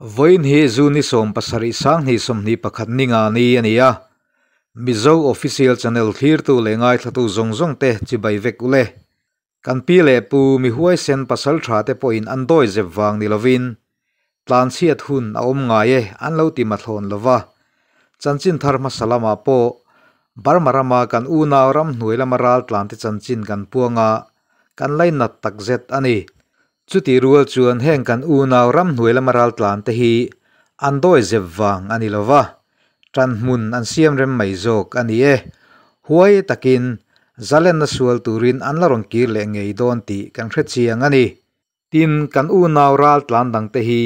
Vawiin hi June ni 70 2021 ni nga ni a ni a. Mizo Official Channel thlirtu leh ngaithlatu zawng zawng te chibai vek ule. Kan pi leh pu mi huaisen pasal tha te pawhin an dawi zep vang ni lovin tlanchhiat hun a awm ngai e an lo ti mathlawn lova. Chanchin thar hmasa lamah pawh Burma rama kan unau ram hnuai lama ral tlan te chanchin kan puang a, kan lainat takzet a ni. Chutih rual chuan heng kan unau ram hnuai lama ral tlan te hi an dawi zep vang a ni lova, tan hmun an siam rem mai zawk a ni e. Huai takin zalenna sual turin an la rawn kir leh ngei dawn tih kan hre chiang a ni. Tin, kan unau ral tlan dang te hi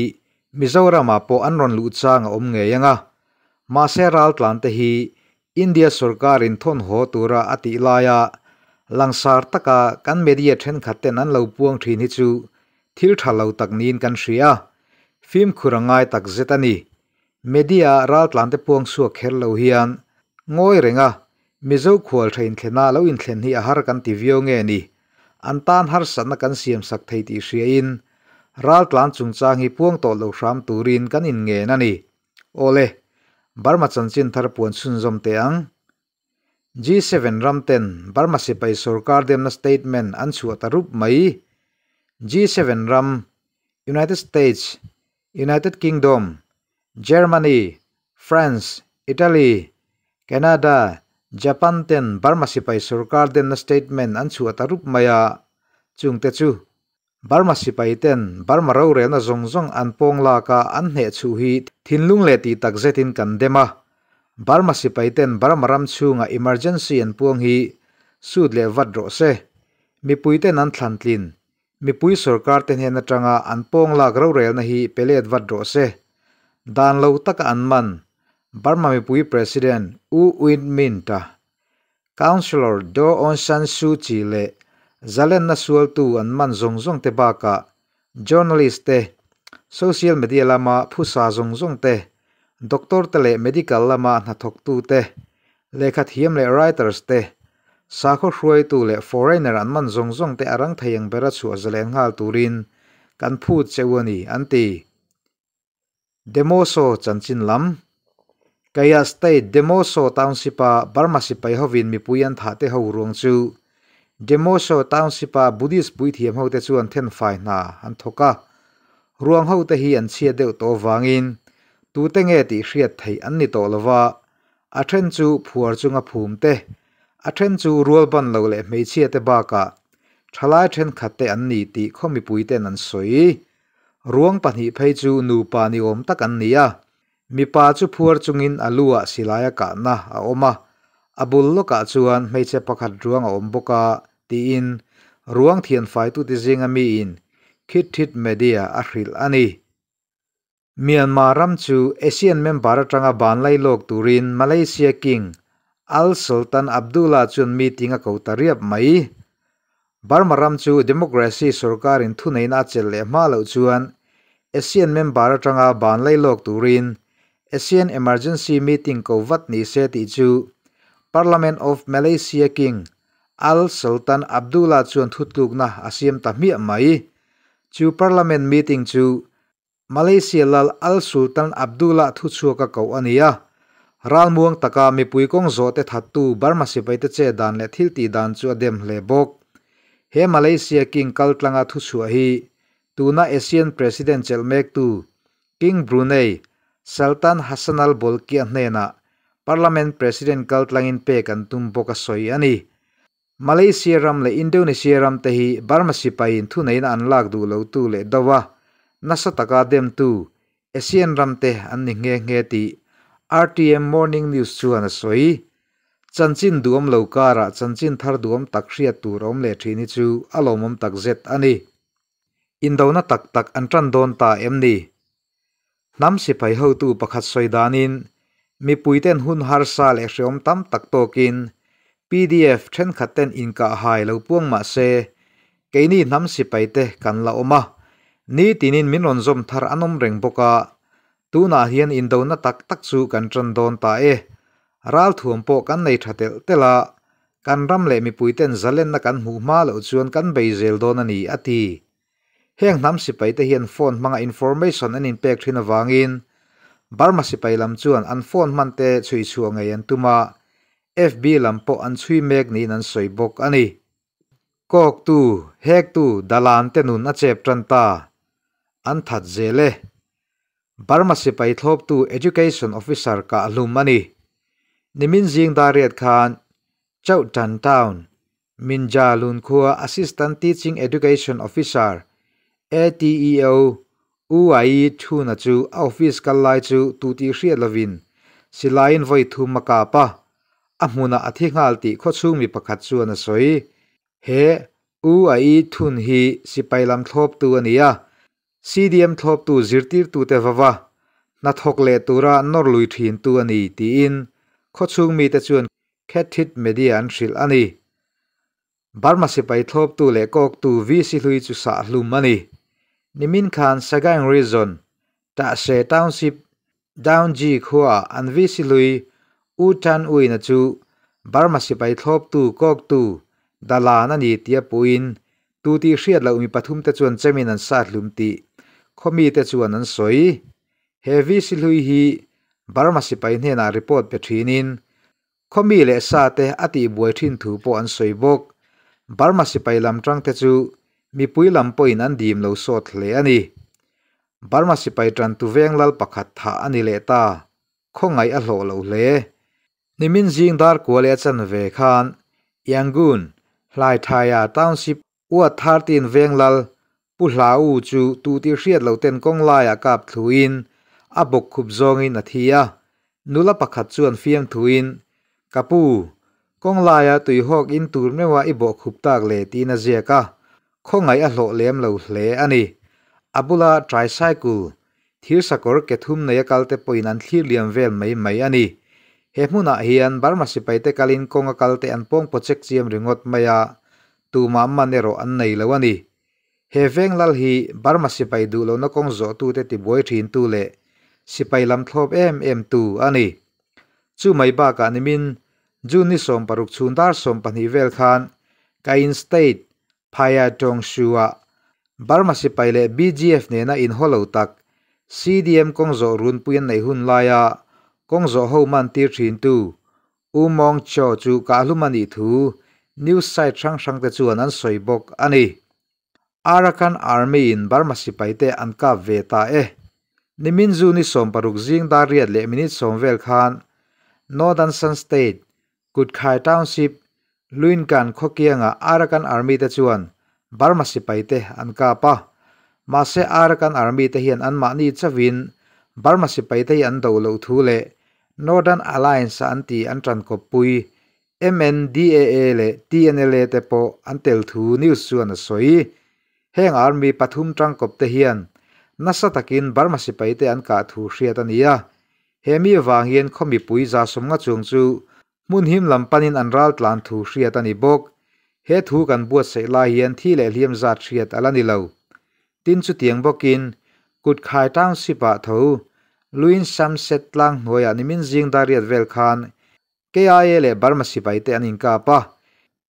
Mizoramah pawh an rawn luh chang a awm ngei ang a. Mahse ral tlan te hi India sorkarin thawn haw tura a tih laia langsar taka kan media thenkhat ten an lo puang thin hi chu thil tha lo tak niin kan hria. Fimkhur a ngai tak zet a ni. Media ah raltlan te puang chhuak kher lo hian ngawi renga Mizo khual tha inthlena lo inthlen hi a har kan ti viau nge ni? An tan harsatna kan siam sak thei tih hriain raltlan chungchang hi puang tawh lo hram turin kan inngen a ni. Awle, Burma chanchin thar puan chhunzawm teh ang. G7 ram ten Burma sipai sorkar demna statement an chhuah ta rup mai. G7 ram, United States, United Kingdom, Germany, France, Italy, Canada, Japan ten Burma sipai sorkar demna statement an chhuah ta rup mai a, chungte chu Burma sipai ten Burma rorelna zawng zawng an pawng lak a an hneh chhuh hi thinlung leh tih tak zetin kan dem a. Burma sipai ten Burma ram chhunga emergency an puang hi sut leh vat rawh se. Mipui ten an thlan tlin. Mipui sorkar te hnen atanga an pawng lak rorelna hi pe let vat rawh se. Dan lo taka an man Burma mipui President U Win Myint a Councillor Daw Aung San Suu Kyi leh zalenna sualtu an man zawng zawng te bakah journalist te, social media lama phusa zawng zawng te, doctor te leh medical lama hnathawktu te, lehkha thiam leh writers te, sakhaw hruaitu leh foreigner an man zawng zawng te a rang thei ang bera chhuah zalen nghal turin kan phut cheu a ni, an ti. Demoso chanchin lam. Kayah State Demoso Township-a Burma sipai hovin mipui an thah te ho ruang chu Demoso Township-a Buddhist puithiam hote chuan thenfai hna an thawk a. Ruang hote hi an chhiat deuh tawh avangin tute nge tih hriat theih an ni tawh lova, a then chu phuar chunga phum te, a then chu rual ban lo leh hmeichhia te bakah thalai thenkhat te an ni tih khaw mipui ten an sawi. Ruang pahnih phei chu nupa ni awm tak an ni a, mipa chu phuar chungin a lu ah silai a kahna a awm a, a bul lawkah chuan hmeichhe pakhat ruang a awm bawk a, tiin ruang thianfaitute zinga miin Khit Thit Media a hrilh a ni. Myanmar ram chu ASEAN member atanga ban lai lawk turin Malaysia King Al Sultan Abdullah chuan meeting a ko ta riap mai. Burma ram chu democracy sorkarin thuneihna a chelh leh hma loh chuan ASEAN member atanga ban lei lawk turin ASEAN Emergency Meeting ko vat ni se tih chu Parliament of Malaysia King Al Sultan Abdullah chuan thutlukna a siam ta hmiah mai. Chu Parliament meeting chu Malaysia lal Al Sultan Abdullah thuchhuak a koh a ni a. Ralmuang taka mipui kawng zawhte thattu Burma sipaite che dan leh thil tih dan chu a dem hle bawk. He Malaysia King kaltlanga thuchhuah hi tuna ASEAN President chelh mektu King Brunei Sultan Hassanal Bolkiah hnenah Parliament President kaltlangin pek an tum bawk a sawi a ni. Malaysia ram leh Indonesia ram te hi Burma sipaiin thuneihna an lak duh lotu leh do a, nasa taka demtu ASEAN ram te an ni nghe nghe tih RTM Morning News chuan a sawi. Chanchin duhawm lo karah chanchin thar duhawm tak hriat tur a awm leh thin hi chu a lawmawm takzet a ni. Indona tak tak an tan dawn ta em ni? Hnam sipai hotu pakhat sawi danin mipuiten hun harsa leh hreawm tam tak tawkin pdf thenkhat ten inkah hai lo puang mah se keini hnam sipai te kan la awm a, ni tinin min rawn zawm thar an awm reng bawk a, tunah hian indona tak tak chu kan tan dawn ta e. Ralthuam pawh kan nei tha telh telh a, kan ram leh mipuiten zalenna kan hmuh hma loh chuan kan bei zel dawn a ni, a ti. Heng hnam sipaite hian phone hmanga information an inpek thin avangin Burma sipai lam chuan an phone hmante chhui chhuah ngei an tum a, FB lam pawh an chhui mek niin an sawi bawk a ni. Kawktu, hektu, dalan te nun a chep tan ta. An that zel e. Burma sipai thlawptu Education Officer kah hlum a ni. Nimin zing dariat khan Chauhtan Town, Minja Lunkhua Assistant Teaching Education Officer, ATEO, U Ayi Thuna chu a office kal lai chu tu tih hriat lovin silaiin vawi thum a kap a, a hmunah a thi nghal tih khawchhung mi pakhat chuan a sawi. He U Ayi Thun hi sipai lam thlawptu a ni a, CDM thlawptu zirtirtute vava hnathawk leh tura nawr lui thintu a ni tiin khawchhung mite chuan Khetthit Media an hrilh a ni. Burma sipai thlawptu leh kawktu VC hlui chu sah hlum a ni. Nimin khan Sagaing Region, Tahse Township, Daungyi khuaah an VC hlui U Tan Uina chu Burma sipai thlawptu kawktu Dalan a ni tia puhin tu tih hriat loh mi pathumte chuan chemin an sat hlum tih khaw mite chuan an sawi. He VC hlui hi Burma sipai hnenah report pe thinin khaw mi leh sa te a tihbuai thin thu pawh an sawi bawk. Burma sipai lam tangte chu mipui lam pawhin an dim lo sawt hle a ni. Burma sipai tantu veng lal pakhat thah a ni leh ta. Khawngaih a hlawh lo hle. Nimin zing dar kual leh a chanve khan Yangon, Hlaithaya Township Uat 13 veng lal Pu Hlau chu tu tih hriat loh ten kawng laiah kap thluin a bawk khup zawngin a thi a. Nula pakhat chuan fiam thuin, Ka pu, kawng laia tuihawk in tur meuha i bawh khup tak le tiin a ziak a, khawngaih a hlawh lem lo hle a ni. A bula tricycle, thir sakawr ke thum neia kalte pawhin an thlir liam vel mai mai a ni. He hmunah hian Burma sipaite kalin kawnga kalte an pawng pawchek chiam ringawt mai a, tumah man erawh an nei lo a ni. He veng lal hi Burma sipai duh lohna kawng zawhtute tibuai thintu leh sipai lam thlawp em em tu a ni. Chu mai bakah nimin June ni 16 chhun dar 12 vel khan Kayin State Phaya Tawngshu-ah Burma sipai leh BGF nena inhaw lo tak CDM kawng zawh runpui an neih hun laia kawng zawh ho man tir thintu U Mawng Chaw chu kahlum a nih thu news site hrang hrang te chuan an sawi bawk a ni. Arakan Army in Burma sipai te an kap ve ta e. Nimin zu ni 60 zing dar riat leh minute 10 vel khan Northern Shan State, Kutkhai Township, Luinkan khawkianga Arakan Army te chuan Burma sipai te an kap a. Mahse Arakan Army te hian anmahni chauhin Burma sipai te hi an do loh thu leh Northern Alliance a an ti an tankawppui MNDAA leh TNLA te pawh an tel thu news chuan a sawi. Heng army pathum tangkawp te hian nasa takin Burma sipai te an kah thu hriat a ni a. He mi avang hian khaw mipui za sawmnga chung chu hmun him lam panin an ral tlan thu hriat a ni bawk. He thu kan buatsaih lai hian thi leh hliam zat hriat a la ni lo. Tin chutiang bawkin Kutkhai Township-ah tho Luin Samset tlang hnuaiah nimin zing dariat vel khan KIA leh Burma sipai te an inkap a.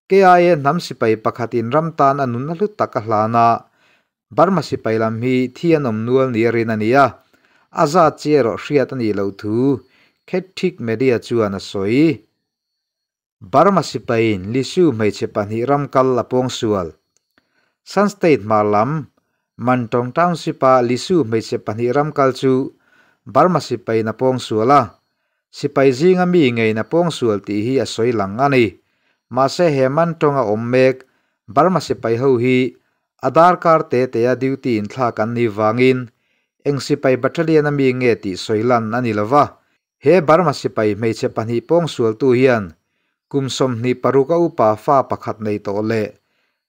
KIA hnam sipai pakhatin ram tan a nunna hlu tak a hlan a, Burma sipai lam hi thi an awm nual ni a rin a ni a, a zat chi erawh hriat a nih loh thu Khetthik Media chuan a sawi. Burma sipaiin Lisu hmeichhe pahnih ram kal a pawng sual. Shan State hmar lam, Mantong Township-a Lisu hmeichhe pahnih ram kal chu Burma sipaiin a pawng sual a, sipai zinga mi ngeiin a pawng sual tih hi a sawi lang a ni. Mahse he Mantong a awm mek Burma sipai ho hi a darkar te tea duty inthlak an nih vangin eng sipai battalion a mi nge tih sawi lan a ni lova. He Burma sipai hmeichhe pahnih pawng sualtu hian kum 26 a upa fa pakhat nei tawh leh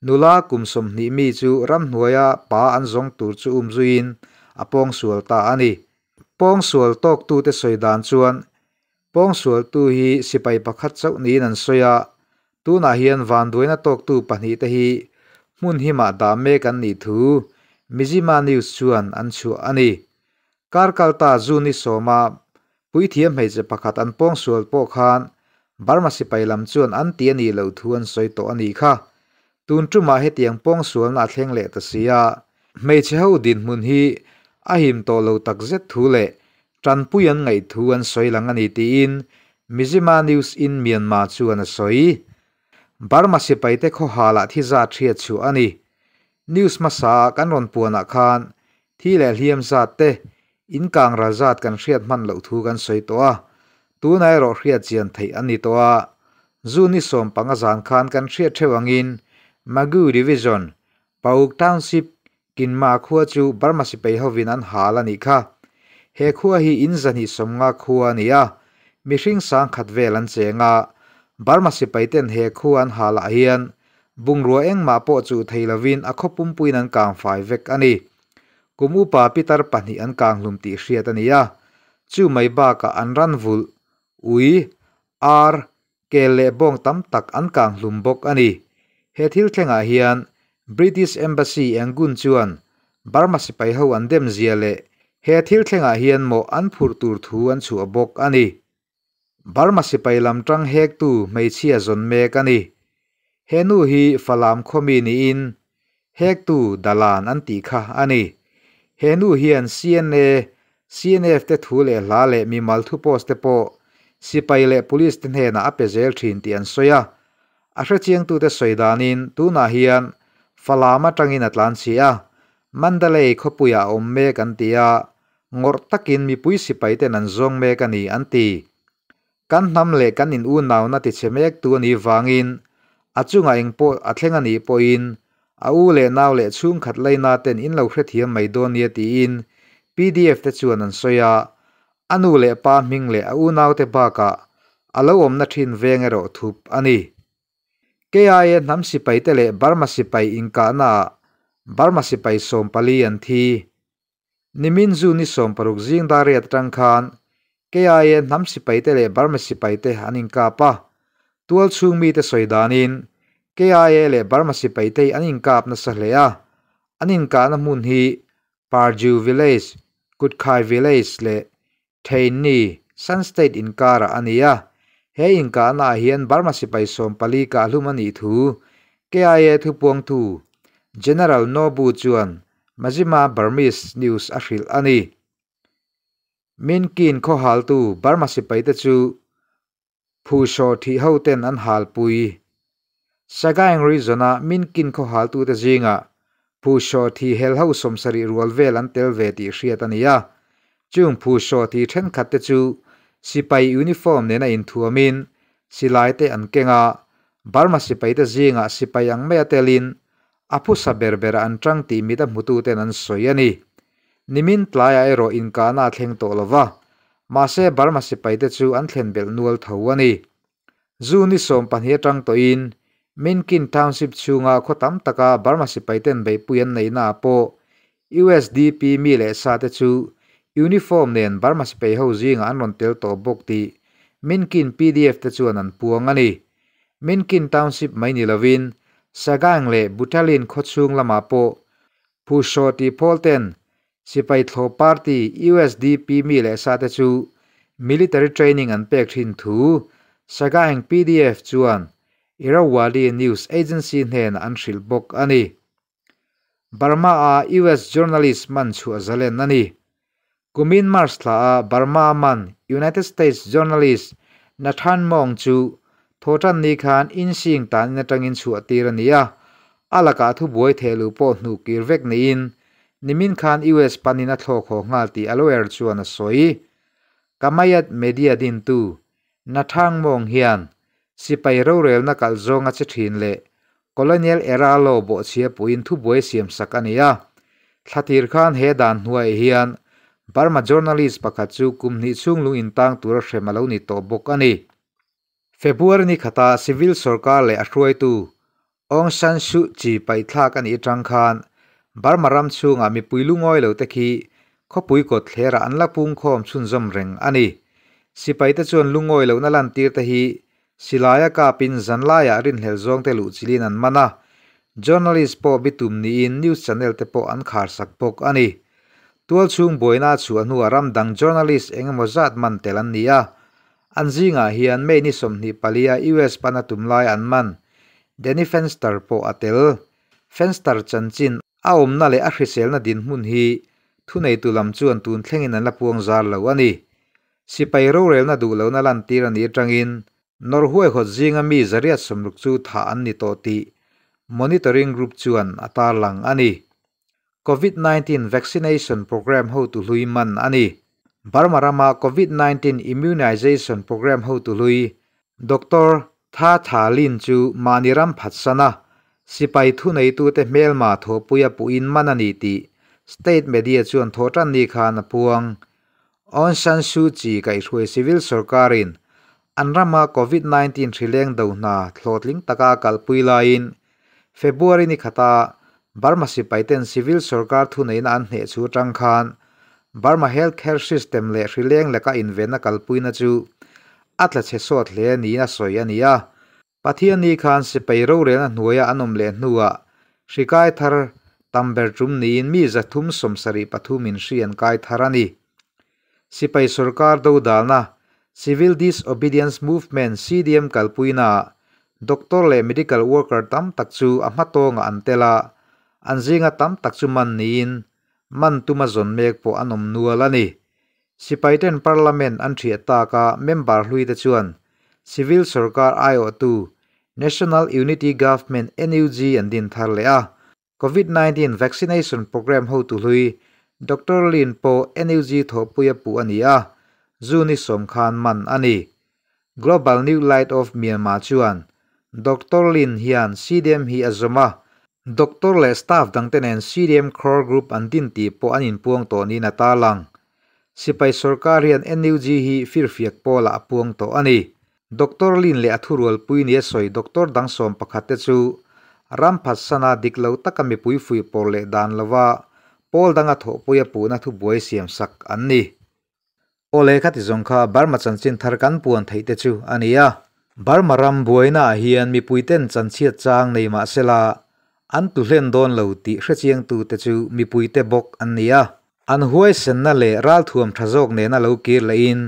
nula kum 20 mi chu ramhnuaia pa an zawng tur chu um zuiin a pawng sual ta a ni. Pawng sual tawktute sawi dan chuan pawng sualtu hi sipai pakhat chauh niin an sawi a, tunah hian vanduaina tawktu pahnih te hi hmun himah dah mek an nih thu Mizzima News chuan an chhuah a ni. Kar kalta zu ni 10 a puithiam hmeichhe pakhat an pawng sual pawh khan Burma sipai lam chuan an ti a nih loh thu an sawi tawh a nih kha. Tun tumah hetiang pawng sualna a thleng leh ta si a. Hmeichhe ho dinhmun hi a him tawh lo takzet thu leh tanpui an ngaih thu an sawi lang a ni tiin Mizzima News in Myanmar chuan a sawi. Burma sipaite khawhalah thi zat hriat chhuah a ni. News hmasa ah kan rawn puanah khan thi leh hliam zat te, in kang ral zat kan hriat hman loh thu kan sawi tawh a, tunah erawh hriat chian theih an ni tawh a. June ni 15 zan khan kan hriat theuh angin Magu Division, Pauk Township, Kinma khua chu Burma sipai hovin an hal a nih kha. He khua hi in 250 khua a ni a, mihring 1000 vel an cheng a. Burma sipai ten he khua an halah hian bungrua engmah pawh chu thei lovin a khaw pumpuiin an kang fai vek a ni. Kum upa pitar pahnih an kang hlum tih hriat a ni a, chu mai bakah an ran vulh, ui, ar, kel leh bawng tam tak an kang hlum bawk a ni. He thil thlengah hian British Embassy Yangon chuan Burma sipai ho an dem zia leh he thil thlengah hian mawh an phurh tur thu an chhuah bawk a ni. Burma sipai lam tang hektu hmeichhia zawn mek a ni. He nu hi Falam khawmi niin hektu Dalan an tih kha a ni. He nu hian CNA, CNF te thu leh hla leh mimal thu post te pawh sipai leh police te hnenah a pe zel thin tih an sawi a. A hrechiangtute sawi danin tunah hian Falam atangin a tlan chhi a, Mandalay khawpuiah a awm mek an ti a, ngawrh takin mipui sipai ten an zawng mek a ni an ti. Kan hnam leh kan in unauna tichhe mek tu a nih vangin a chungah engpawh a thleng a nih pawhin a u leh nau leh chhungkhat laina ten in lo hrethiam mai dawn nia tiin PDF te chuan an sawi a, a nu leh pa hming leh a unaute bakah a lo awmna thin veng erawh thup a ni. KIA hnam sipai te leh Burma sipai inkahnaah Burma sipai 14 an thi. Nimin June ni 16 zing dar riat atang khan KIA hnam sipai te leh Burma sipai te an inkap a. Tual chhung mite sawi danin KIA leh Burma sipai te an inkap nasa hle a. An inkahna hmun hi Parju Village, Kutkhai Village leh Theini, Shan State inkarah a ni a. He inkahnaah hian Burma sipai 14 kah hlum a nih thu KIA thupuangtu General Nobu chuan Mizzima Burmese News a hrilh a ni. Minkin khawhaltu Burma sipai te chu Phu Saw Thi ho ten an halpui. Sagaing region-a Minkin khawhaltu te zingah Phu Saw Thi hel ho 70 rual vel an tel ve tih hriat a ni a. Chung Phu Saw Thi thenkhat te chu sipai uniform nena inthuamin silai te an keng a, Burma sipai te zingah sipai ang mai a telin a phusa ber ber an tang tih mit a hmutu ten an sawi a ni. Nimin tlaiah erawh inkahna a thleng tawh lova, mahse Burma sipai te chu an thlen belh nual tho a ni. June ni 12 atang tawhin Minkin Township chhunga khaw tam taka Burma sipai ten beihpui an neihna ah pawh USDP mi leh sa te chu uniform nen Burma sipai ho zingah an rawn tel tawh bawk tih Minkin PDF te chuan an puang a ni. Minkin Township mai ni lovin Sagaing leh Butalin khaw chhung lamah pawh Phu Saw Thi pawl ten sipai thlaw party USDP mi leh sa te chu military training an pek thin thu Sagaing PDF chuan Irrawaddy News Agency hnenah an hrilh bawk a ni. Burma a US journalist man chhuah zalen a ni. Kumin March thla a Burma man United States journalist Nathan Mong chu thotan ni khan Insein tan in atangin chhuah tir a ni a. A lakah thu buai thehlu pawh hnuh kir vek niin nimin khan US panin a thlawk haw nghal tih a lawyer chuan a sawi. Kamayat Media din tu Nathan Mong hian sipai rorelna kal zawnga che thin leh colonial era law bawhchhia puiin thu buai siam sak a ni a. Thlatir khan he dan hnuai hian Burma journalist pakhat chu kum hnih chhung lung intang tura hrem a lo ni tawh bawk a ni. February ni khata civil sarkar leh a hruaitu Aung San Suu Kyi paih thlak a nih atang khan Burma ram chhungah mipui lungawi lo te khi khawpui kawt thlera an la pung khawm chhunzawm reng a ni. Sipai te chuan lungawi lohna lan tir te hi silaia kapin zanlaiah rinhlel zawng te luh chilin an man a. Journalist pawh bitum niin news channel te pawh an khar sak bawk a ni. Tual chhung buaina chhuah hnuah ram dang journalist engemaw zat man tel an ni a. An zingah hian May ni 24 a US pana tumlai an man Danny Fenster pawh a tel. Fenster chanchin A awmna leh a hriselna dinhmun hi thuneitu lam chuan tun thlengin an la puang zar lo a ni. Sipai rorelna duh lohna lantir a nih atangin nawrh huaihawt zinga mi 160 chu thah an ni tawh tih Monitoring Group chuan a tarlang a ni. Covid 19 Vaccination Programme hotu hlui man a ni. Burma rama Covid 19 Immunization Programme hotu hlui Doctor Tha Tha Lin chu mahni ram phatsan a, sipai thuneitute hmelma thawhpuia puhin man a ni tih State Media chuan thawhtan ni khan a puang. Aung San Suu Kyi kaihhruai civil sorkarin an rama Covid 19 hrileng do hna hlawhtling taka a kalpui laiin February ni khata Burma sipaiten civil sorkar thuneihna an hneh chu atang khan Burma healthcare system leh hrileng laka invenna kalpuina chu a tla chhe sawt hle niin a sawi a ni a. Pathian ni khan sipai rorelna hnuaia an awm leh hnuah hri kai thar tam ber tum niin mi 373 in hri an kai thar a ni. Sipai sorkar do dalna Civil Disobedience Movement CDM kalpuina doctor leh medical worker tam tak chu a hmatawnga an tel a, an zinga tam tak chu man niin man tuma zawn mek pawh an awm nual a ni. Sipaiten parliament an thiah taka member hlui te chuan civil sorkar aiawhtu National Unity Government NUG an din thar leh a. Covid 19 vaccination program hotu hlui Dr. Lin pawh NUG thawhpuia puh a ni a, June 10 khan man a ni. Global New Light of Myanmar chuan Dr. Lin hian CDM hi a zawm a, Doctor leh staff dangte nen CDM core group an din tih pawh an inpuang tawh niin a tarlang. Sipai sorkar hian NUG hi firfiak pawlah a puang tawh a ni. Dr. Lin leh a thurualpui ni a sawi Dr. dang 11 te chu ram phatsana dik lo taka mipui fui pawr leh dan lova pawl danga thawhpuia puhna thubuai siam sak an ni. Awle khati zawng kha Burma chanchin thar kan puan theih te chu a ni a. Burma ram buaina ah hian mipuiten chanchhiat chang nei mahsela an tu hlen dawn lo tih hrechiangtu te chu mipuite bawk an ni a. An huaisenna leh ralthuam tha zawk nena lo kir lehin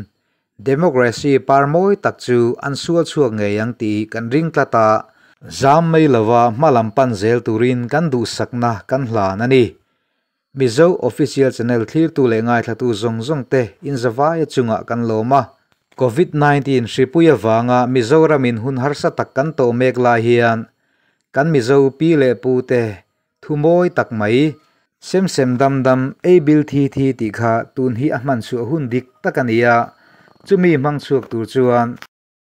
democracy par mawi tak chu an sual chhuak ngei ang tih kan ring tlat a, zam mai lova hmalam pan zel turin kan duhsakna kan hlan a ni. Mizo Official Channel thlirtu leh ngaithlatu zawng zawng te inzavaia chungah kan lawm a. Covid 19 hripui avanga Mizoramin hun harsa tak kan tawh mek lai hian kan Mizo pi leh pu te thu mawi tak mai sem sem dam dam ei bil thi thi tih kha tun hi a hman chhuah hun dik tak a ni a, chumi hmang chhuak tur chuan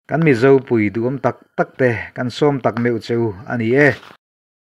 kan Mizo pui duhawm tak tak te kan sawm tak meuh cheu a ni e.